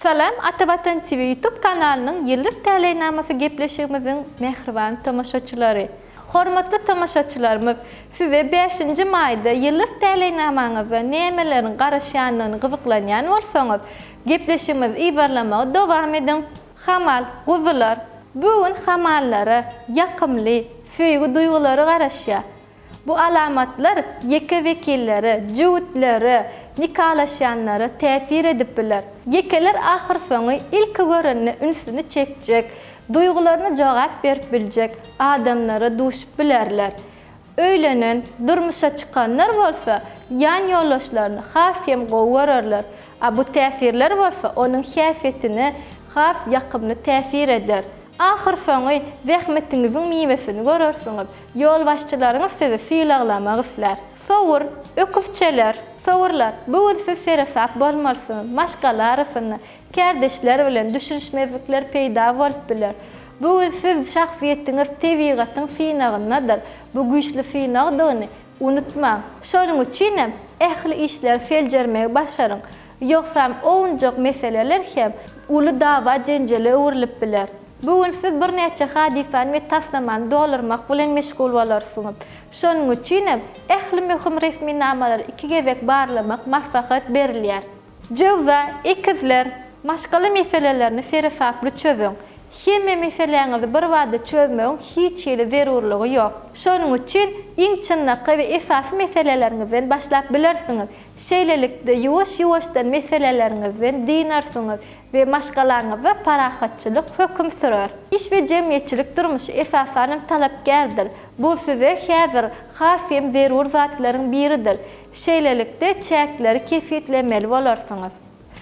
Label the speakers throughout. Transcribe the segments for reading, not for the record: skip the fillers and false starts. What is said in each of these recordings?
Speaker 1: Salam Ata Watan TV YouTube kanalynyň ýyllyk täleýnamasy gepleşigimiziň mähriban tomaşaçylary. Hormatly tomaşaçylarymyz, size bäşinji maýda ýyllyk täleýnamaňyzda nämeleriň garaşýandygyny gyzyklanýan bolsaňyz, gepleşigimizi yzarlamagy dowam ediň. Hamal, guzular. Bu gün hamallara ýakymly, söýgi duýgulary garaşýar. Bu alamatlar ýeke wekillere, jübütlere, nikalaşýanlara täsir edip biler. Ýekeler ahyrsoňy ilki görende ünsüni çekjek, duýgularyna jogap berip biljek adamlara duşup bilerler. Öýlenen, durmuşa çykanlar bolsa ýan ýoldaşlaryny has hem gowy görerler. A bu täsirler bolsa onuň häsiýetine has ýakymly täsir eder. Ahyrsoňy zähmetiňiziň miwesini görersiňiz. Ýolbaşçylaryňyz sizi sylaglamak islär. Sowur, öküzçeler, sowurlar, bu gün siz seresap bolmalysyňyz. Maşgala arasynda, kärdeşler bilen düşünişmezlikler peýda bolup biler. Bu gün siz şahsyýetiňiz tebigatyň synagyndadyr. Bu güýçli synagdygyny unutmaň. Şonuň üçinem ähli işleri seljermegi başaryň. Ýogsam ownujak meseleler hem uly dawa-jenjele öwrülip biler. Bu gün siz birnäçe hadysany we taslamany doldurmak bilen meşgul bolarsyňyz. Şonuň üçinem ähli möhüm resminamalary iki gezek barlamak maslahat berilýär. Jöwza, Ekizler, maşgala meselelerini seresaply çözüň. Hemme meseläňizi birbada çözmegiň hiç hili zerurlygy ýok. Şonuň üçin iň çynlakaý we esasy meseleleriňizden başlap bilersiňiz. Şeýlelikde, ýuwaş-ýuwaşdan meseleleriňizden dynarsyňyz we maşgalaňyzda parahatçylyk höküm sürer. Iş we jemgyýetçilik durmuşy esasanam talapkärdir. Bu size häzir has hem zerur zatlaryň biridir. Şeýlelikde, çäkleri kesgitlemeli bolarsyňyz.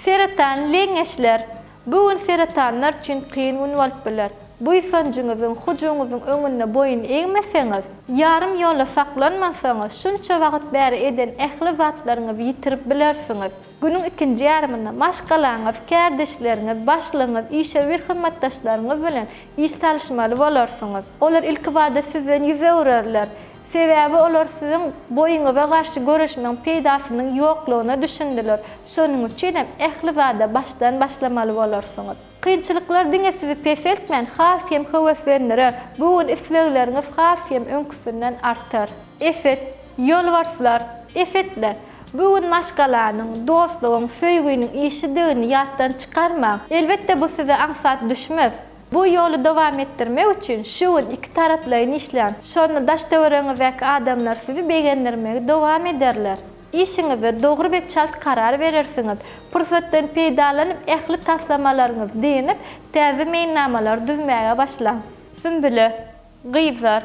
Speaker 1: Seretan, leňňeçler! Bu gün seretanlar üçin kyn gün bolup biler. Buýsanjyňyzyň, hyjuwyňyzyň öňünde boýun egmeseňiz, ýarym ýolda saklanmasaňyz, şunça wagt bäri eden ähli zatlaryňyzy ýitirip bilersiňiz. Günüň ikinji ýarymynda maşgalaňyz, kärdeşleriňiz, başlygyňyz, işewür hyzmatdaşlaryňyz bilen iş salyşmaly bolarsyňyz. Olar ilkibada sizden ýüz öwrerler. Sebäbi olar siziň boýuňyza garşy göreşmegiň peýdasynyň ýoklugyna düşündiler. Şonuň üçin hem ähli zada başdan başlamaly bolarsyňyz. Kynçylyklar diňe sizi peseltmän, has hem höweslendirer. Bu gün islegleriňiz has hem öňküsinden artar. Eset, ýolbarslar, esetler, bu gün maşgalanyň, dostlugyň, söýginiň işidigini ýatdan çykarmaň. Elbetde bu size aňsat düşmez. Bu ýoly dowam etdirmek üçin şu gün ikitaraplaýyn işläň. Şonda daş-töweregiňizdäki adamlar sizi begendirmegi dowam ederler. Işiňizde dogry we çalt karar berersiňiz. Pursatdan peýdalanyp ähli taslamalaryňyzy dynyp, täze meýilnamalary düzmäge başlaň. Sünbüle, gyzlar,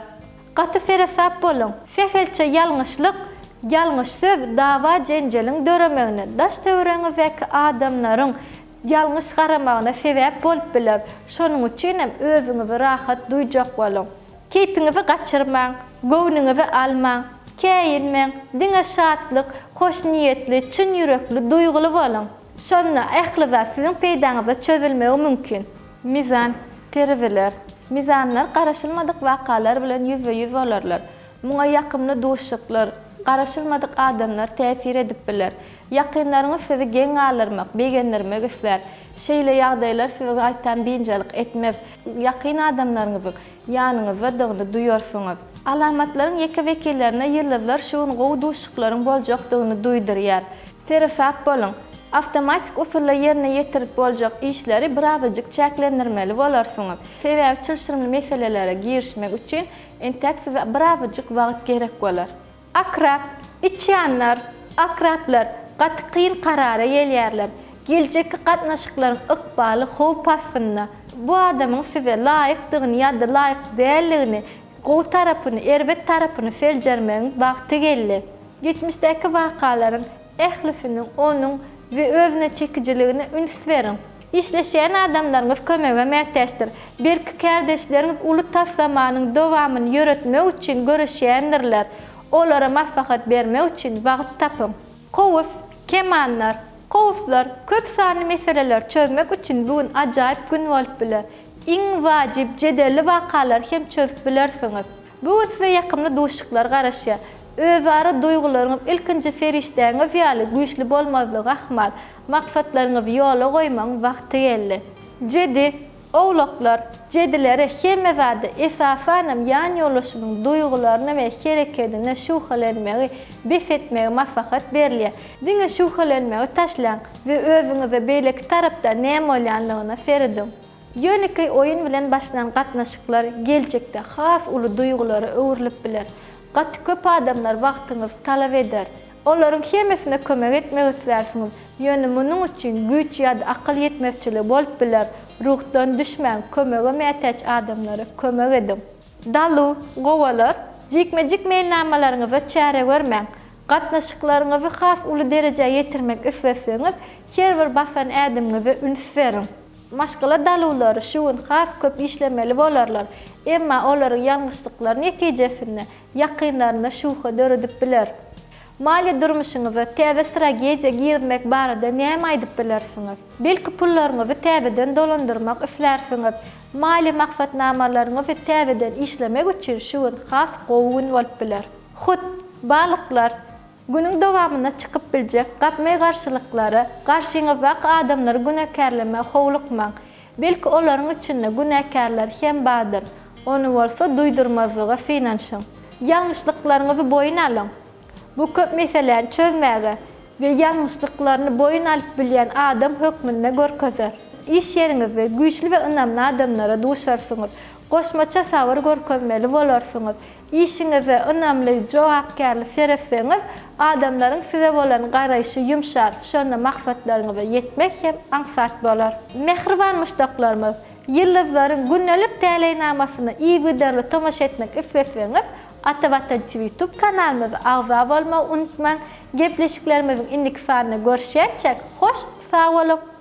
Speaker 1: gaty seresap boluň! Sähelçe ýalňyşlyk, ýalňyş söz dawa-jenjeliň döremegine, daş-töweregiňizdäki adamlaryň ýalňyş garamagyna sebäp bolup biler. Şonuň üçin hem özüňizi rahat duýjak boluň. Keýpiňizi gaçyrmaň, göwnüňizi almaň, käýinmäň, diňe şatlyk, hoşniýetli, çyn ýürekli, duýguly boluň. Şonda ähli zat siziň peýdaňyza çözülmegi mümkin. Mizan, tereziler. Mizanlar garaşylmadyk wakalar bilen ýüzbe-ýüz bolarlar. Muňa ýakymly duşuşyklar, garaşylmadyk adamlar täsir edip biler. Ýakynlaryňyz sizi geň galdyrmak, begendirmek islär. Şeýle ýagdaýlar sizi gaýtam biynjalyk etmez. Ýakyn adamlaryňyzyň ýanyňyzdadygyny duýarsyňyz. Alamatlaryň ýeke wekillerine ýyldyzlar şu gün gowy duşuşyklaryň boljakdygyny duýdurýar. Seresap boluň! Awtomatik usulda ýerine ýetirip boljak işleri birazajyk çäklendirmeli bolarsyňyz. Sebäbi çylşyrymly meselelere girişmek üçin entäk size birazajyk wagt gerek bolar. Akrap, içýanlar, akraplar gaty kyn karara gelýärler. Geljekki gatnaşyklaryň ykbaly howp astynda. Bu adamyň size laýykdygyny ýa-da laýyk däldigini, gowy tarapyny, erbet tarapyny seljermegiň wagty geldi. Geçmişdäki wakalaryň ählisiniň onuň we özüne çekijiligine üns beriň. Işleşýän adamlaryňyz kömege mätäçdir. Belki kärdeşleriňiz uly taslamanyň dowamyny ýöretmek üçin göreşýändirler. Olara maslahat bermek üçin wagt tapyň. Kowus, kemanlar, kowuslar köp sanly meseleleri çözmek üçin bu gün ajaýyp gün bolup biler. Iň wajyp jedelli wakalary hem çözüp bilersiňiz. Bu gün size ýakymly duşuşyklar garaşýar. Özara duýgularyňyz ilkinji serişdäňiz ýaly güýçli bolmazlygy ahmal. Maksatlaryňyzy ýola goýmagyň wagty geldi. Jedi, Owlaklar, jedilere hemme zada, esasanam ýan ýoldaşynyň duýgularyna we herekedine şübhelenmegi bes etmegi maslahat berilýär. Diňe şübhelenmegi taşlaň we özüňize beýleki tarapda näme bolýanlygyna serediň. Ýönekeý oýun bilen başlan gatnaşyklar geljekde has uly duýgulara öwrülip biler. Gaty köp adamlar wagtyňyzy talap eder. Olaryň hemmesine kömek etmek islärsiňiz, ýöne munuň üçin güýç ýa-da akyl ýetmezçiligi bolup biler. Ruhdan düşmäň, kömege mätäç adamlara kömek ediň. Daluw, gowalar, jikme-jik meýilnamalaryňyza çäre görmäň. Gatnaşyklaryňyzy has uly derejä ýetirmek isleseňiz, her bir basan ädimiňize üns beriň. Maşgala daluwlary şu gün has köp işlemeli bolarlar, emma olaryň ýalňyşlyklary netijesinde ýakynlarynda şübhe döredip biler. Maliýe durmuşyňyza täze stragediýa girizmek barada näme aýdyp bilersiňiz? Belki pullaryňyzy täzeden dolandyrmak islärsiňiz. Maliýe maksatnamalaryňyzy täzeden işlemek üçin şu gün has gowy gün bolup biler. Hut, balyklar, günüň dowamynda çykyp biljek gapma-garşylyklara, garşyňyzdaky adamlary günäkärlemä howlukmaň. Belki olaryň içinde günäkärler hem bardyr. Ony bolsa duýdurmazlyga synanyşyň. Ýalňyşlyklaryňyzy boýun alyň. Bu köp meseläni çözmäge we ýalňyşlyklaryny boýun alyp bilýän adam hökmünde görkezer. Iş ýeriňizde güýçli we ynamly adamlara duşarsyňyz. Goşmaça sabyr görkezmeli bolarsyňyz. Işiňize ynamly, jogapkärli seretseňiz, adamlaryň size bolan garaýşy ýumşar, şonda maksatlaryňyza ýetmek hem aňsat bolar. Mähriban muşdaklarymyz, ýyldyzlaryň gündelik täleýnamasyna yzygiderli tomaşa etmek isleseňiz, Ata Watan TV YouTube kanalymyza agza bolmagy unutmaň! Gepleşiklerimiziň indiki sanynda görüşýänçäk, hoş sag boluň!